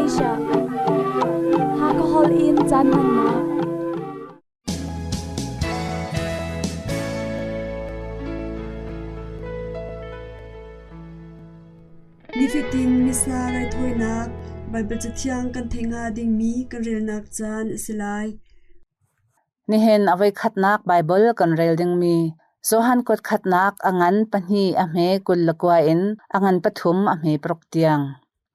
Malaysia Hakha holh in caan hmannak. Nifatin Missa raithawinak Baibal Cathiang kan theih hnga dingmi kan relnak caan a si lai. Nihin a voikhatnak Baibal kan rel dingmi Johan kuat khatnak a ngan pahnih a hme 29 in a ngan pathum a hme paruk tiang.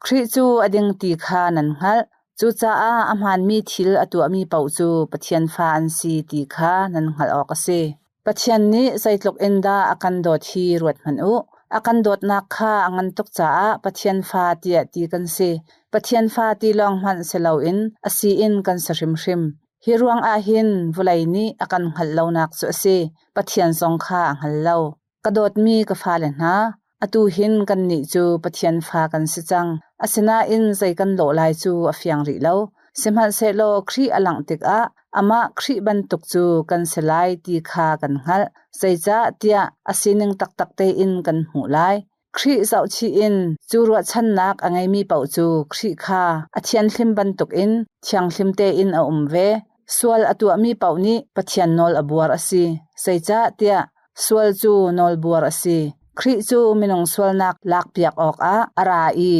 Khrih cu a ding ti kha nan hngalh. Cucaah a hmaanmi thil a tuahmi paoh cu Pathian fa an si ti kha nan hngalh awk a si. Pathian nih zeitluk in dah a kan dawt hi ruat hmanh u. A kan dawtnak kha a ngan tuk caah Pathian fa tiah ti kan si. Pathian fa ti lawng hmanh si loin a si in kan si hrimhrim. Hi ruangah hin vawlei nih a kan hngalh lonak cu a si. Pathian zong kha a hngal lo. Ka dawtmi ka fale hna, atu hin kannih cu Pathian fa kan si cang. Asinain zei kan lawh lai cu a fiang rih lo. Sihmanhsehlaw Khrih a langh tikah amah Khrih bantuk cu kan si lai ti kha kan hngalh. Zeicah tiah a sining taktak tein kan hmuh lai. Khrih zohchih in cu ruahchannak a ngeimi paoh cu Khrih kha a thianhlim bantukin thianghlim tein a um ve. Sual a tuahmi paoh nih Pathian nawl a buar a si. Zeicahtiah sual cu nawlbuar a si. Khrih cu minung sualnak lakpiak awkah a ra i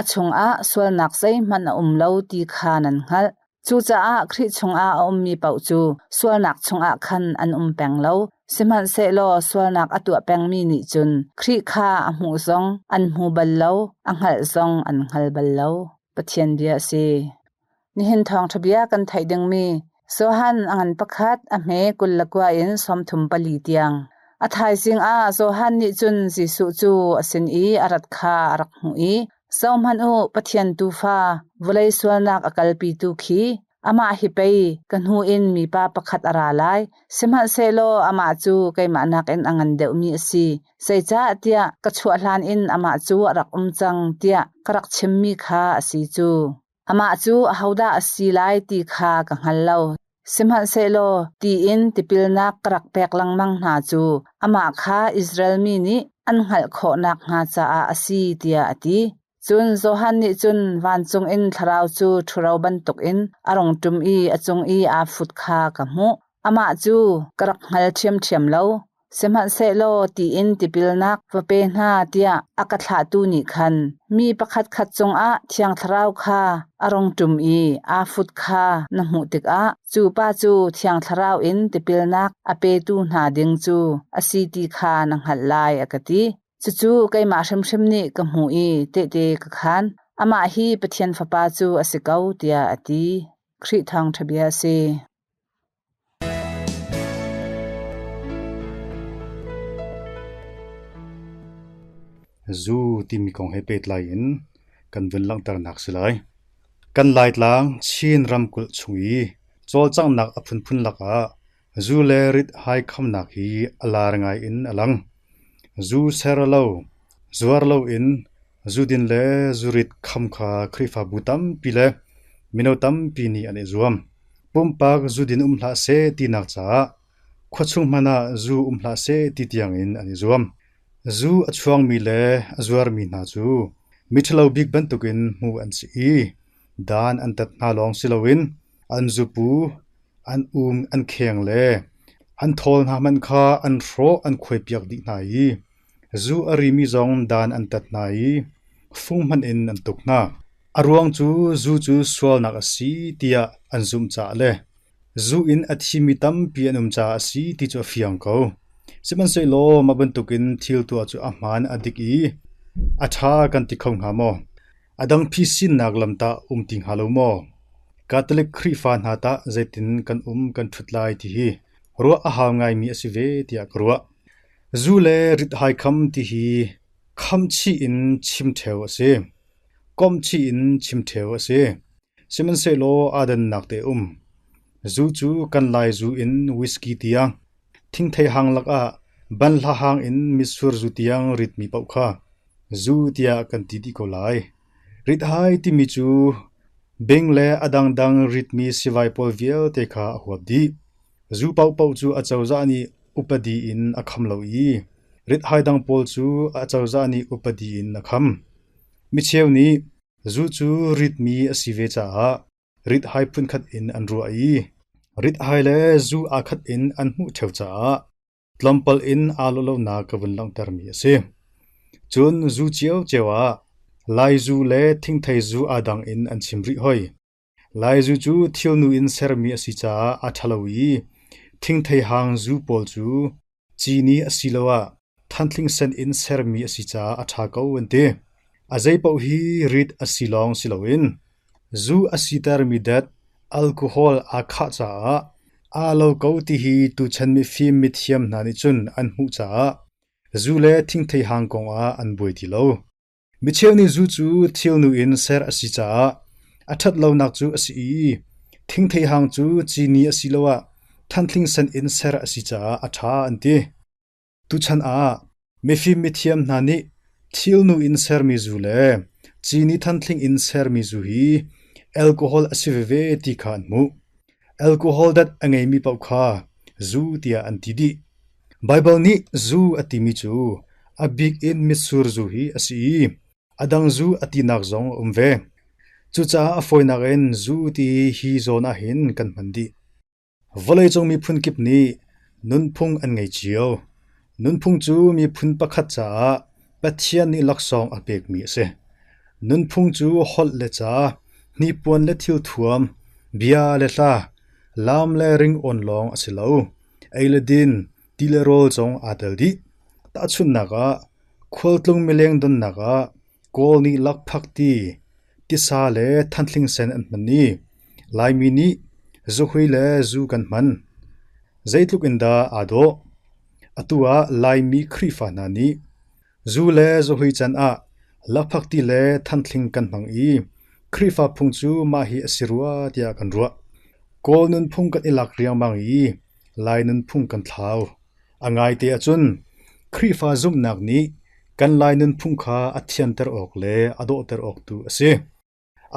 a chungah sualnak zeihmanh a um lo ti kha nan hngalh. Cucaah Khrih chungah a ummi paoh cu sualnak chungah khan an um peng lo. Sihmanhsehlaw sualnak a tuah pengmi nih cun Khrih kha a hmuh zong an hmu bal lo, a hngalh zong an hngal bal lo. Pathian bia a si. Nihin thawngṭha bia kan theih dingmi Johan a ngan pakhat a hme 29 in 34 tiang. A thaizing ah Johan nih cun Jesuh cu a sin i a rat kha a rak hmuh i, Zohhmanh u, Pathian Tuufa, vawlei sualnak a kalpitu khi, amah hi pei ka hnu in mipa pakhat a ra lai, sihmanhsehlaw amah cu keimah nakin a ngan deuhmi a si, zeicahtiah ka chuah hlan in amah cu a rak um cang, tiah ka rak chimmi kha a si cu. Amah cu ahodah a si lai ti kha ka hngal lo. Sihmanhsehlaw ti in tipilnak ka rak pek lengmang hna cu amah kha Israel mi nih an hngalh khawh nakhnga caah a si, tiah a ti. Cun Johan nih cun vancung in Thlarau cu ṭhuro bantukin a rung ṭum i a cung i aa fut kha ka hmuh. Amah cu ka rak hngal ṭhiamṭhiam lo. Sihmanhsehlaw tiin tipilnak va pe hna tiah a ka thlahtu nih khan mi pakhatkhat cungah Thiang Thlarau kha a rung ṭum i aa fut kha na hmuh tikah cu pa cu Thiang Thlarau in tipilnak a petu hna ding cu a si ti kha na hngalh lai, a ka ti. Cucu keimah hrimhrim nih ka hmuh i tehte ka khaan. Amah hi Pathian Fapa cu a si ko, tiah a ti. Khrih Thawngṭha bia a si. Zu timi kong he pehtlai in kan vun langhternak si lai. Kan Laitlang Chin ramkulh chung i cawlcanghnak a phunphun lakah zu le rit-hai khamnak hi a lar ngai in a lang. Zu ser lo, zuar loin zudin le zurit kham kha Khrihfabu tampi le mino tampi nih an i zuam. Pumpak zudin um hlah seh tinak caah khuachung hmanh ah zu um hlah seh ti tiangin an i zuam. Zu a chuangmi le a zuarmi hna cu miṭhalo bik bantukin hmuh an si i dan an tat hna lawng si loin an zupu, an um an kheng le an thawl hna hmanh kha an hrawh an khuaipiak dih hna i zu a rimi zong dan an tat hna i fung hmanh in an tuk hna. A ruang cu zu cu sualnak a si tiah an zumh caah le zu in a thimi tampi an um caah a si ti cu a fiang ko. Sihmanhsehlaw mah bantukin thil tuah cu a hmaan a dik i a ṭha kan ti kho hnga maw? A dang phisinnak lam tah um ti hnga lo maw? Catholic Khrihfa hna tah zeitin kan um kan ṭhut lai ti hi ruah a hau ngaimi a si ve tiah ka ruah. Zu le rit-hai kham ti hi khamchih in chim ṭheo a si. Komhchih in chim ṭheo a si. Sihmanhsehlaw aa dannak te a um. Zu cu kan Lai zu in whisky tiang, thingthei hang lakah banhla hang in mitsur zu tiang ritmi paoh kha zu tiah kan ti dih ko lai. Rit-hai timi cu bing le a dangdang ritmi sivai pawl vialte kha a huap dih. Zu paohpaoh cu acozah nih upadi in a kham lo i rit-hai dang pawl cu acozah nih upadi in a kham. Micheu nih Zu cu ritmi a si ve caah rithai phunkhat in an ruah i rithai le zu aa khat in an hmuh ṭheo caah tlawmpal in aa lawh lonak ka vun langhtermi a si. Cun zu ciocio ah Lai zu le thingthei zu aa dang in an chim rih hoi. Lai zu cu thilnu in sermi a si caah a ṭhalo i thingthei hang zu pawl cu cini asiloah thantling sen in sermi a si caah a ṭha ko an ti. A zeipaoh hi rit a si lawng si loin zu a sitermi dat alcohol aa khah caah aa lo ko ti hi tuchan mifim mithiam hna nih cun an hmuh caah zu le thingthei hang kongah an buai ti lo. Micheu nih zu cu thilnu in ser a si caah a ṭhat lonak cu a si i thingthei hang cu cini asiloah thanthling sen in ser a si caah a ṭha an ti. Tuchan ah mifim mithiam hna nih thilnu in sermi zu le cini thanthling in sermi zu hi alcohol a si veve ti kha an hmuh. Alcohol dat a ngeimi paoh kha zu tiah an ti dih. Baibal nih zu a timi cu a bik in mitsur zu hi a si i a dang zu a tinak zong a um ve. Cucaah a fawinak in zu ti hi zawn ahhin kan hman dih. Vawleicung miphun kip nih nunphung an ngei cio. Nunphung cu miphun pakhat caah Pathian nih laksawng a pekmi a si. Nunphung cu holh le ca, hnipuan le thilthuam, bia le hla, laam le ringawn lawng a si lo. Ei le din, ti le rawl zong aa tel dih. Tahchunhnak ah, khualtlung mileng donnak ah Kawl nih lakphak ti, tisa le thanthling sen an hman i Laimi nih zuhui le zu kan hman. Zeitluk in dah aa dawh. Atu ah Laimi Khrihfa hna nih zu le zuhui can ah lakphak ti le thanthling kan hmang i Khrihfa phung cu mah hi a si rua tiah kan ruah. Kawl nunphung kan i lak riangmang i Lai nunphung kan thlau. A ngaite ahcun Khrihfa zumhnak nih kan Lai nunphung kha a thianter awk le a dawhter awk tu a si.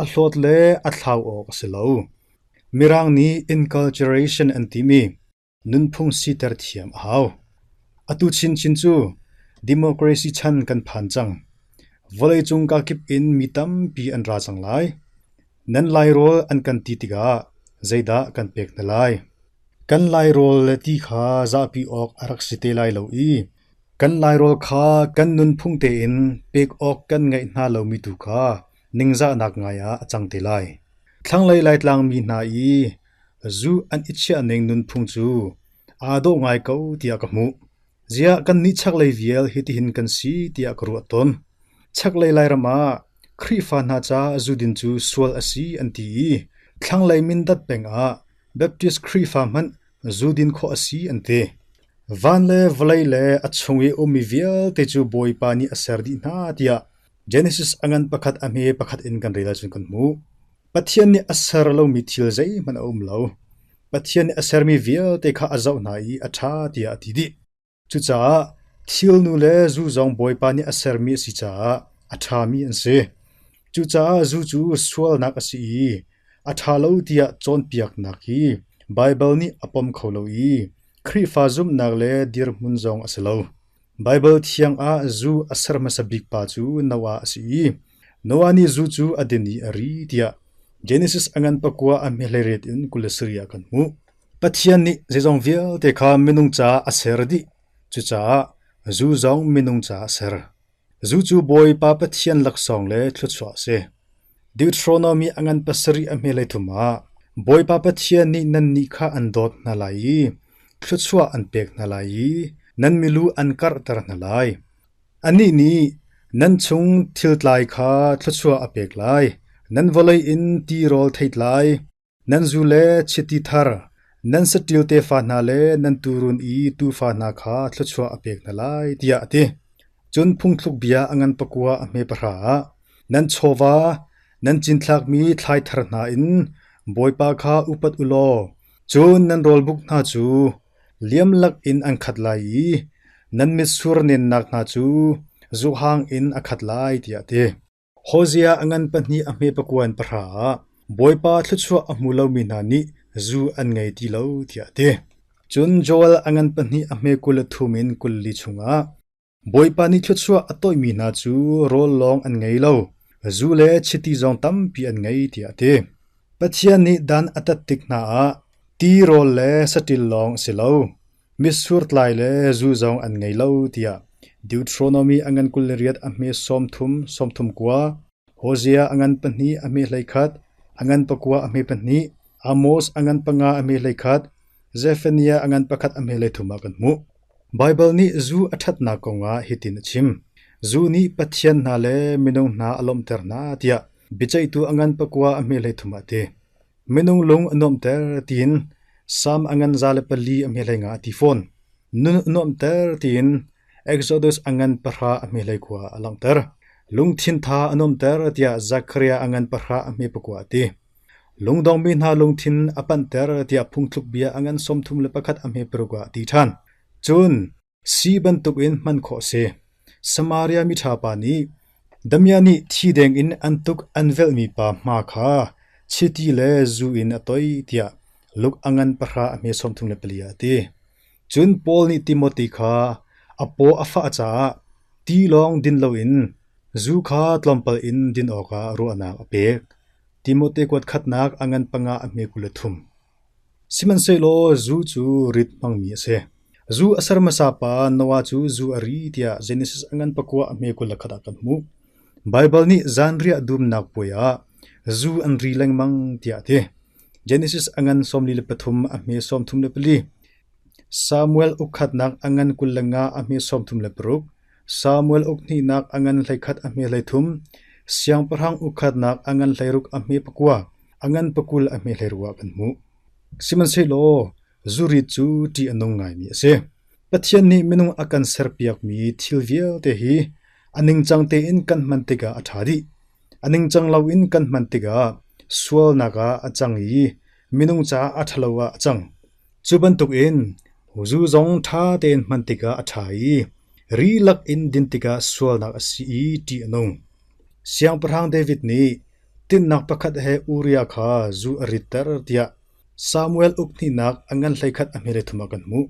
A hlawt le a thlau awk a si lo. Mirang nih inculturation an timi nunphung siter thiam a hau. Atu chinchin cu democracy chan kan phan cang. Vawleicung kakip in mi tampi an ra cang lai. Nan Lairawl an kan ti tikah zeidah kan pek hna lai? Kan Lairawl le ti kha zahpi awk a rak si te lai lo i kan Lairawl kha kan nunphung tein pek awk kan ngeih hna lomi tu kha ningzahnak ngai ah a cang te lai. Thlanglei Laitlang mi hna i zu an i chiahning nunphung cu aa dawh ngai ko tiah ka hmuh. Ziah kannih chaklei vial hitihin kan si tiah ka ruah tawn. Chaklei Lairam ah Khrihfa hna caah zudin cu sual a si an ti i thlanglei Mindat peng ah Baptist Khrihfa hmanh zudin khawh a si an ti. Van le vawlei le a chung i ummi vialte cu Bawipa nih a ser dih hna tiah Genesis a ngan pakhat a hme pakhat in kan rel ahcun kan hmuh. Pathian nih a ser lomi thil zeihmanh a um lo. Pathian nih a sermi vialte kha a zoh hna i a ṭha tiah a ti dih. Cucaah thilnu le zu zong Bawipa nih a sermi a si caah a ṭhami an si. Cucaah zu cu sualnak a si i a ṭha lo tiah cawnpiaknak hi Baibal nih a pom kho lo i Khrihfa zumhnak le dirhmun zong a si lo. Baibal thiang ah zu a ser hmasa bik pa cu Noah a si i Noah nih zu cu a din i a ri tiah Genesis a ngan pakua a hmehlei in 27 ah kan hmuh. Pathian nih zeizong vialte kha minung caah a ser dih. Cucaah zu zong minung caah a ser. Zu cu Bawipa Pathian laksawng le thluachuah a si. Deuteronomy a ngan pasarih a hme thum ah Bawipa Pathian nih nannih kha an dawt hna lai i thluachuah an pek hna lai i nan milu an karhter hna lai. Anih nih nan chung thiltlai kha thluachuah a pek lai, nan vawlei in tirawl theitlai, Nan zu le chiti thar, nan saṭil tefa hna le nan tuurun i tuufa hna kha thluachuah a pek hna lai, tiah a ti. Cun phungthluk bia a ngan pakua a hme pahra ah, nan chawva, nan cinthlakmi thlai thar hna in Bawipa kha upat u law, cun nan rawlbuk hna cu liam lakin an khat lai i nan mitsur nennak hna cu zuhang in a khat lai, tiah a ti. Hosea a ngan pahnih a hme pakua in pahra ah Bawipa thluachuah a hmu lomi hna nih zu an ngei ti lo tiah a ti. Cun Joel a ngan pahnih a hme 23 in 24 chungah Bawipa nih thluachuah a toihmi hna cu rawl lawng an ngei lo. Zu le chiti zong tampi an ngei tiah a ti. Pathian nih dan a tat tik hna ah tirawl le saṭil lawng a si lo, mitsur tlai le zu zong an ngei lo tiah Deuteronomy a ngan 28 a hme 30 39, Hosea a ngan 2 a hme 11, a ngan 9 a hme 2, Amos a ngan 5 a hme 11, Zephaniah a ngan 1 a hme 33 ah kan hmuh. Baibal nih zu a ṭhatnak kongah hitin a chim: Zu nih pathian hna le minung hna a lawmhter hna tiah biaceihtu a ngan pakua a hme 33 ah a ti. Minung lung a nuamhter tiin Salm a ngan 104 a hme 15 a ti fawn. Nun a nuamhter tiin Exodus a ngan pahra a hme 19 ah a langhter. Lungthin tha a nuamhter tiah Zekhariah a ngan pahra a hme pakua a ti. Lungdongmi hna lungthin a panhter tiah phungthluk bia a ngan 31 a hme paruk ah a ti ṭhan. Cun si bantukin hman khawh a si. Samaria miṭha pa nih damiah nih thi deng in an tuk an velhmi pa hma kha chiti le zu in a toih tiah Luke a ngan pahra a hme 34 ah a ti. Cun Paul nih Timote kha a paw a fah caah ti lawng din loin zu kha tlawmpal in din awkah ruahnak a pek. Timote kuat khatnak a ngan panga a hme 23. Sihmanhsehlaw zu cu rit hmangmi a si. Zu a ser hmasa pa Noah cu zu a ri tiah Genesis a ngan pakua a hme 21 ah kan hmuh. Baibal nih zanriah dumnak puai ah zu an ri lengmang tiah a ti. Genesis a ngan 43 a hme 34. Samuel ukkhatnak a ngan 25 a hme 36. Samuel uk hnihnak a ngan 11 a hme 33. Siangpahrang ukkhatnak a ngan 16 a hme pakua, a ngan pakul a hme 16 ah kan hmuh. Sihmanhsehlaw zurit cu ṭih a nung ngaimi a si. Pathian nih minung a kan serpiakmi thil vialte hi a ningcang tein kan hman tikah a ṭha dih. A ningcang loin kan hman tikah sualnak ah a cang i minung caah a ṭhalo ah a cang. Cu bantukin zu zong ṭha tein hman tikah a ṭha i ri lakin din tikah sualnak a si i ṭih a nung. Siangpahrang David nih tinhnak pakhat he Uriah kha zu a ritter tiah Samuel uk hnihnak a ngan 11 a hme 3 ah kan hmuh.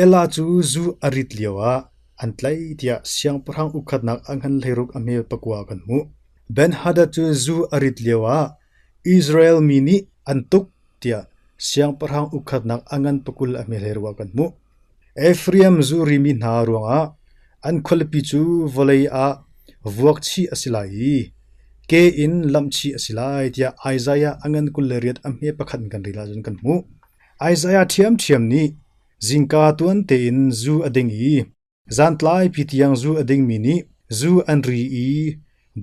Ela cu zu a rit lioah an tlaih tiah siangpahrang ukkhatnak a ngan 16 a hme pakua ah kan hmuh. Ben-hadad cu zu a rit lioah Israel mi nih an tuk tiah siangpahrang ukkhatnak a ngan pakul a hme 16 ah kan hmuh. Efraim zu rimi hna ruangah an khualipi cu vawlei ah vuak chih a si lai i ke in lamh chih a si lai tiah Isaiah a ngan 28 a hme pakhat in kan rel ahcun kan hmuh. Isaiah ṭhiamṭhiam nih zingka tuan tein zu a ding i zantlaipi tiang zu a dingmi nih zu an ri i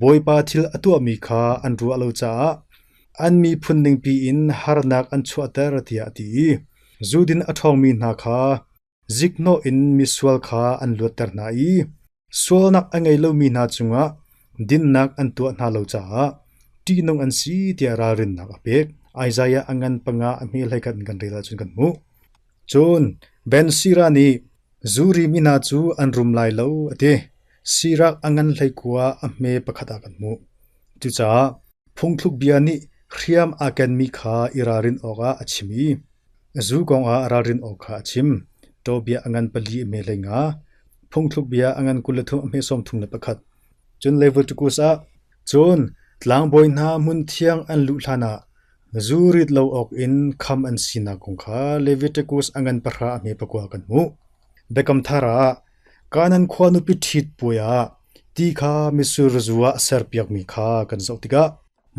Bawipa thil a tuahmi kha an ruah lo caah an miphun ningpi in harnak an chuahter tiah a ti i zudin a ṭhawngmi hna kha ziknawh in misual kha an luatter hna i sualnak a ngei lomi hna cungah dinnak an tuah hna lo caah ṭihnung an si tiah ralrinnak a pek. Isaiah a ngan panga a hme 11 in kan rel ahcun kan hmuh. Cun Ben Sira nih zu rimi hna cu an rum lai lo a ti. Sirak a ngan 19 a hme pakhat ah kan hmuh. Cucaah phungthluk bia nih hriam aa kenmi kha i ralrin awkah a chim i Zu kongah ralrin awk kha a chim. Tobia a ngan pali a hme 15, phungthluk bia a ngan 23 a hme 31. Cun Leviticus ah, cun tlangbawi hna hmunthiang an luh hlanah zu rit lo awk in kham an sinak kong kha Leviticus a ngan pahra a hme pakua kan hmuh. Biakam Thar ah Kanaan khua nupi ṭhit puai ah ti kha mitsur zu ah serpiakmi kha kan zoh tikah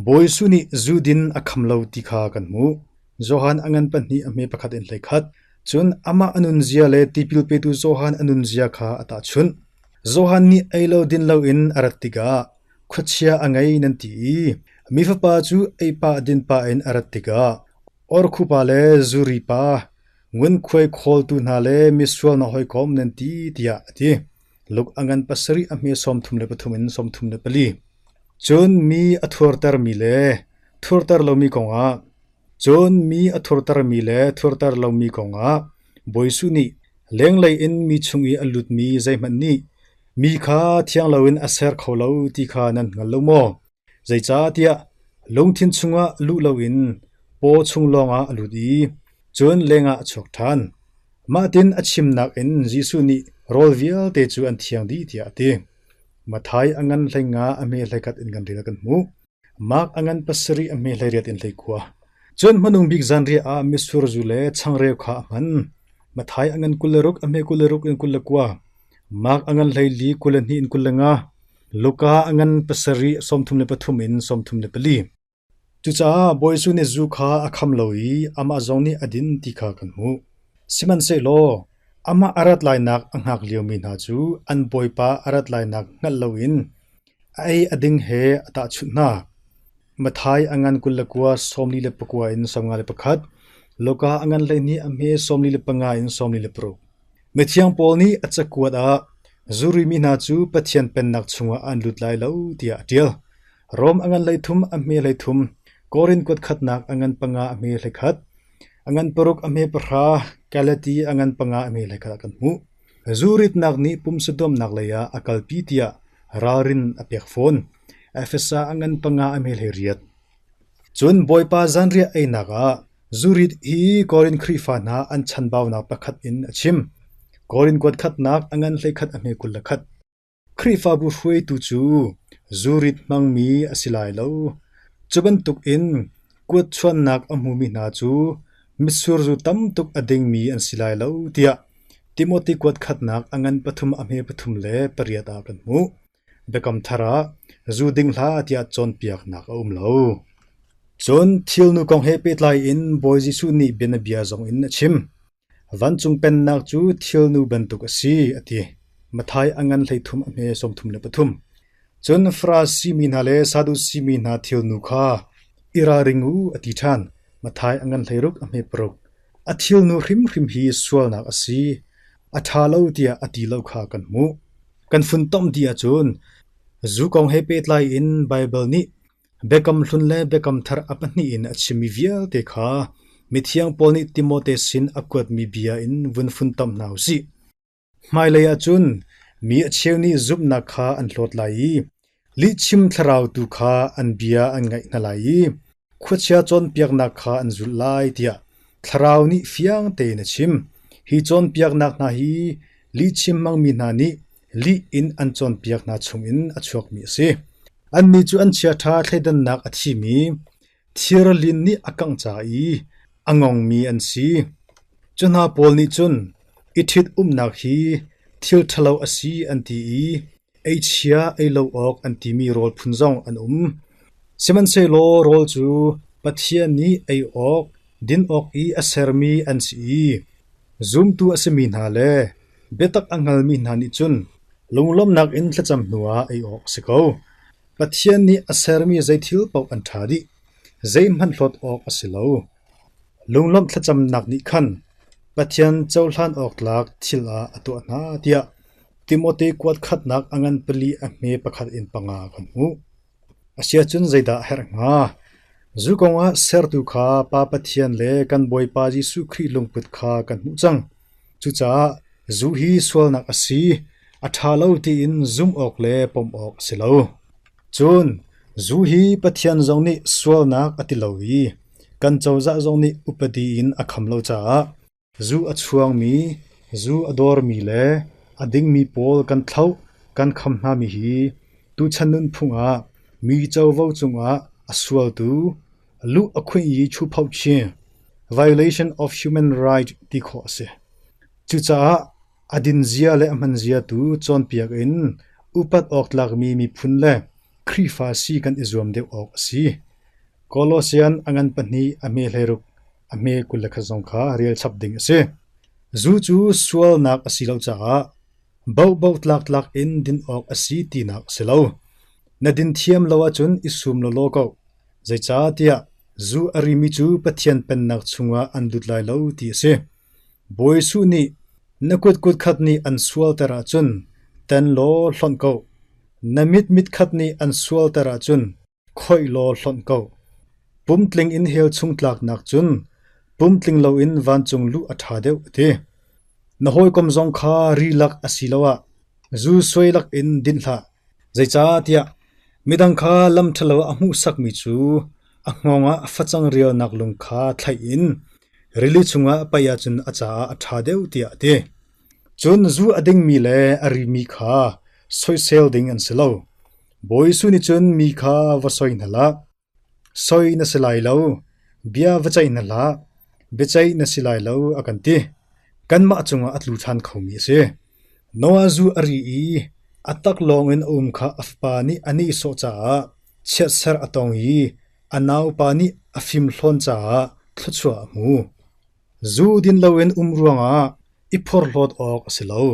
Bawi Jesuh nih zu din a kham lo ti kha kan hmuh. Johan a ngan pahnih a hme pakhat in 11. Cun amah a nunzia le tipil petu Johan a nunzia kha a tahchunh. Johan nih ei lo din loin a rat tikah khuachia a ngei nan ti i mi fapa cu ei pah din pah in a rat tikah orkhupa le zuri pa, ngunkhuai khawltu hna le misual na hawikom nan ti tiah a ti. Luke a ngan pasarih a hme 33 in 34. Cun mi a thurtermi le thurter lomi kongah, cun mi a thurtermi le thurter lomi kongah Bawi Jesuh nih lenglei in mi chung i a lutmi zeihmanh nih mi kha thiang loin a ser kho lo ti kha nan hngal lo maw? Zeicahtiah lungthin chungah luh loin paw chung lawngah a lut i cun lengah a chuak ṭhan. Mahtin a chimnak in Jesuh nih rawl vialte cu an thiang dih tiah a ti. Matthai a ngan 15 a hme 11 in kan rel kan hmuh. Mark a ngan 7 a hme 18 in 19. Cun hmanung bik zanriah ah mitsur zu le changreu kha a hman. Matthai a ngan 26 a hme 26 in 29. Mark a ngan 14 22 in 25. Luka a ngan 7 33 in 34. Cucaah Bawi Jesuh nih zu kha a kham lo i amah zong nih a din ti kha kan hmuh. Sihmanhsehlaw amah a rat lainak a hngak liomi hna cu an Bawipa a rat lainak hngalh loin a ei a ding he a tahchunh hna. Matthai a ngan 29 49 in 51, Luka a ngan 12 a hme 45 in 46. Mithiang Paul nih a cakuat ah zurimi hna cu Pathian Pennak chungah an lut lai lo tiah a ṭial. Rom a ngan 33 a hme 33, Korin kuat khatnak a ngan panga a hme 11, a ngan paruk a hme pahra, Galati a ngan panga a hme 11 ah kan hmuh. Zu ritnak nih pumsaduamnak lei ah a kalpi tiah ralrin a pek fawn. Efesa a ngan panga a hme 18. Cun Bawipa zanriah einak ah zurit hi Korin Khrihfa hna an chanbaunak pakhat in a chim. Korin kuat khatnak a ngan 11 a hme 21. Khrihfabu hruaitu cu zurit hmangmi a si lai lo. Cu bantukin kuatchuannak a hmumi hna cu mitsur zu tam tuk a dingmi an si lai lo tiah Timote kuat khatnak a ngan pathum a hme pathum le pariat ah kan hmuh. Biakam Thar ah zu ding hlah tiah cawnpiaknak a um lo. Cun thilnu kong he pehtlai in Bawi Jesuh nih bianabia zong in a chim. Vancung Pennak cu thilnu bantuk a si, a ti. Matthai a ngan 13 a hme 33. Cun Farasi mi hna le Sadusi mi hna thilnu kha i ralring u, a ti ṭhan. Matthai a ngan 16 a hme paruk. A thilnu hrimhrim hi sualnak a si, a ṭha lo tiah a ti lo kha kan hmuh. Kan funtom dih ahcun zu kong he pehtlai in Baibal nih Biakam Hlun le Biakam Thar a pahnih in a chimmi vialte kha mithiang Paul nih Timote sin a kuatmi bia in vun funtom hna u sih. Hmailei ah cun mi a cheu nih zumhnak kha an hlawt lai i lihchim thlarau tu kha an bia an ngaih hna lai i khuachia cawnpiaknak kha an zulh lai tiah Thlarau nih fiang tein a chim. Hi cawnpiaknak hna hi lihchim hmangmi hna nih lih in an cawnpiak hna chungin a chuakmi a si. Annih cu an chiaṭha thleidannak a thimi, thirlin nih a kangh ca i a ngongmi an si. Cu hna pawl nih cun i ṭhit-umnak hi thil ṭhalo a si an ti i eichia ei lo awk an timi rawl phun zong an um. Sihmanhsehlaw rawl cu Pathian nih ei awk, din awk i a sermi an si i zumtu a simi hna le biatak a hngalmi hna nih cun lunglawmhnak in thlacam hnuah ei awk a si ko. Pathian nih a sermi zei thil paoh an ṭha dih, zeihmanh hlawt awk a si lo. Lunglawmh thlacamnak nih khan Pathian cohlan awk tlak thil ah a tuah hna tiah Timote kuat khatnak a ngan pali a hme pakhat in panga kan hmuh. Asiahcun zeidah a herh hnga? Zu kongah sertu kha Pa Pathian le kan Bawipa Jesuh Khrih lungput kha kan hmuh cang. Cucaah zu hi sualnak a si, a ṭha lo tiin zumh awk le pom awk a si lo. Cun zu hi Pathian zong nih sualnak a ti lo i kan cozah zong nih upadi in a kham lo caah Zu a chuangmi, zu a dawrmi le a dingmi pawl kan thloh, kan kham hnami hi tuchan nunphung ah mi covo cungah a sualtu, luh a khunh i chuphoh chin, violation of human right ti khawh a si. Cucaah a din zia le a hman zia tu cawnpiak in upat awk tlakmi miphun le Khrihfa si kan i zuam deuh awk a si. Kolosian a ngan pahnih a hme 16 a hme 21 zong kha rel chap ding a si. Zu cu sualnak a si lo caah bohboh tlaktlak in din awk a si tinak a si lo. Na din thiam lo ahcun i sum lawlaw ko. Zeicahtiah zu a rimi cu Pathian Pennak chungah an lut lai lo ti a si. Bawi Jesuh nih na kut kut khat nih an sualter ahcun ten law hlonh ko. Na mit mit khat nih an sualter ahcun khoih law hlonh ko. Pumtling in hell chung tlaknak cun pumtling loin vancung luh a ṭha deuh a ti. Na hawikom zong kha ri lak asiloah zu suai lak in dinh hlah. Zeicahtiah midang kha lam ṭhalo a hmuhsakmi cu a hngawng ah facang rialnak lung kha thlaih in rili chungah paih ahcun a caah a ṭha deuh tiah a ti. Cun zu a dingmi le a rimi kha soisel ding an si lo. Bawi Jesuh nih cun mi kha va soi hna hlah. Soi na si lai lo, bia va ceih hna hlah, biaceih na si lai lo a kan ti. Kanmah cungah a tlu ṭhan khomi a si. Noah zu a ri i a taklawng in a um kha a fapa nih a nihsawh caah chiatser a tong i a naupa nih a fimhlawn caah thluachuah a hmu. Zu din loin um ruangah i phorhlawt awk a si lo.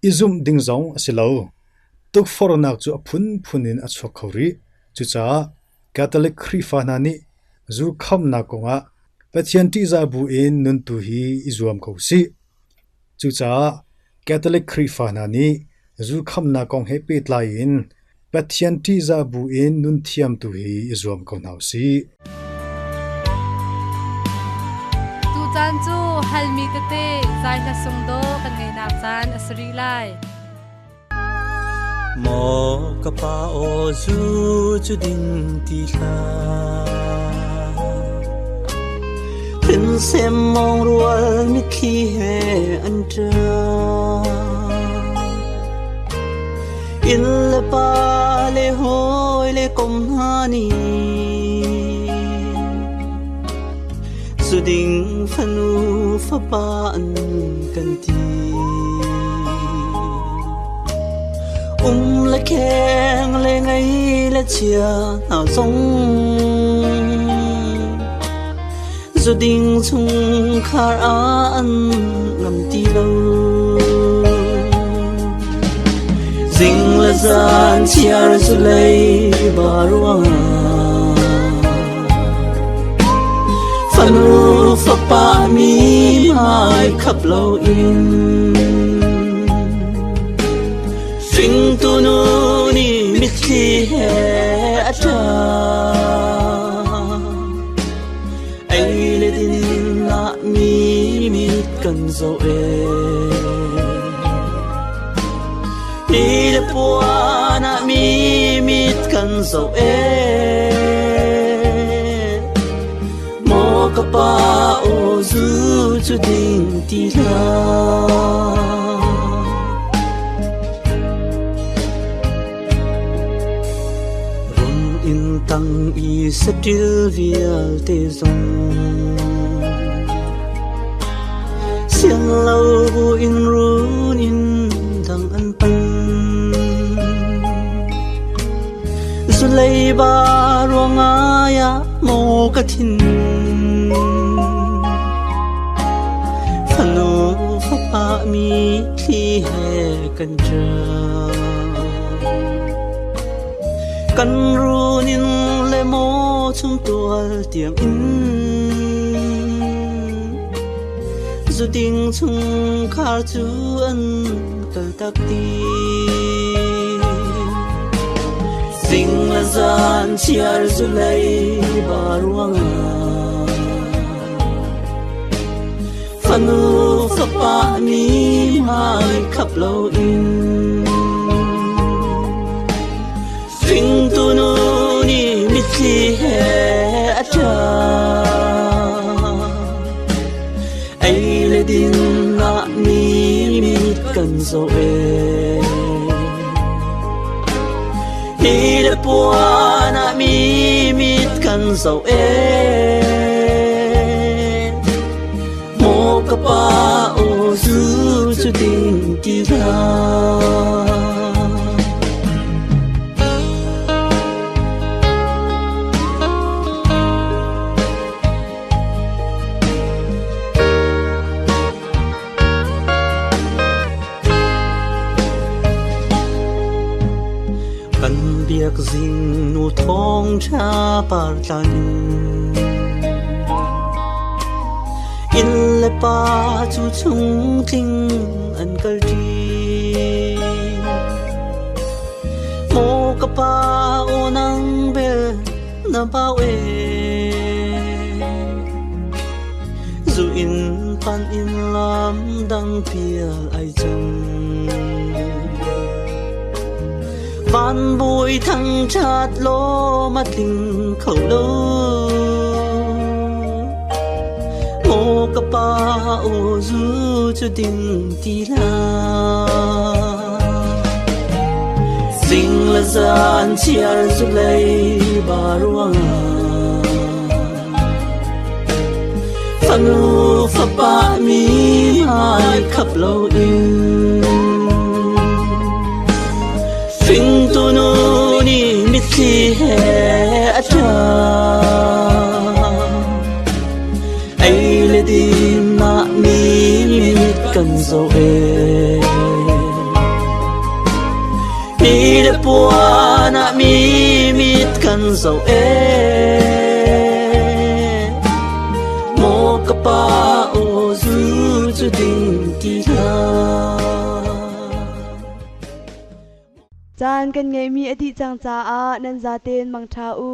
I zumh ding zong a si lo. Tukforhnak cu a phunphun in a chuak kho rih. Cucaah Catholic Khrihfa hna nih zu khamnak kongah Pathian ṭihzah bu in nun tu hi i zuam ko sih. Cucaah Catholic Khrihfa hna nih zu khamnak kong he pehtlai in Pathian ṭihzah bu in nun thiam tu hi i zuam ko hna u sih. Tucaan cu halmi tete zai hla sung dawh kan ngeihnak caan a si rih lai. Maw ka pa aw zu cu ding ti hlah. Sem mong rual mitthli he an ṭap. Inn le pa le hawi le kom hna nih Zuding fanu fapa an kan ti. Le kheng le ngei le chia hna zong Zuding chungkhar ah an ngam ti lo. Zing le zan chiar zu lei ba ruang Fanu fapa mi mai khap lo in Hringtu nu nih mitthli he a ṭap. Ei le din ah mi mit kan zoh ee. Ni le puan ah mi mit kan zoh ee. Maw ka pa aw zu cu ding ti hlah. Run in tang i saṭil vialte zong sian lo buin run in dang an pan. Zulei ba ruangah ya maw ka thin Fanu fapa mi thli he kan ṭap. Kan run in le maw chung tual tiang in Zuding chungkhar cu an kal tak ti. Zing le zan chiar zulei ba ruangah Fanu fapa mi hmai khap lo in Hringtu nu nih mitthli he a ṭap. Ei le din ah mi mit kan zoh ee. Hi le puan ah mi mit kan zoh ee. Maw ka pa aw zu cu ding ti hlah. Kan biak zing nu thawngṭha par tlan in le pa cu chung tling an kal ṭi. Maw ka pa aw nang bel na bau e Zu in pan in lam dang pial ai cang. Van bui thang chat lo ma tling kho lo. Maw ka pa o zu cu ding ti la. Le zan chiar zu lei ba ruang fanu fapa mi mai khap lo in fing tu nu ni mitthli he a tha ei le din na mi mit kan zo e ni le puan ah mi mit kan zo e mo ka pa o zu chu ding ti la. Caan kan ngeihmi a dih cang caah nan zaten mangṭha u.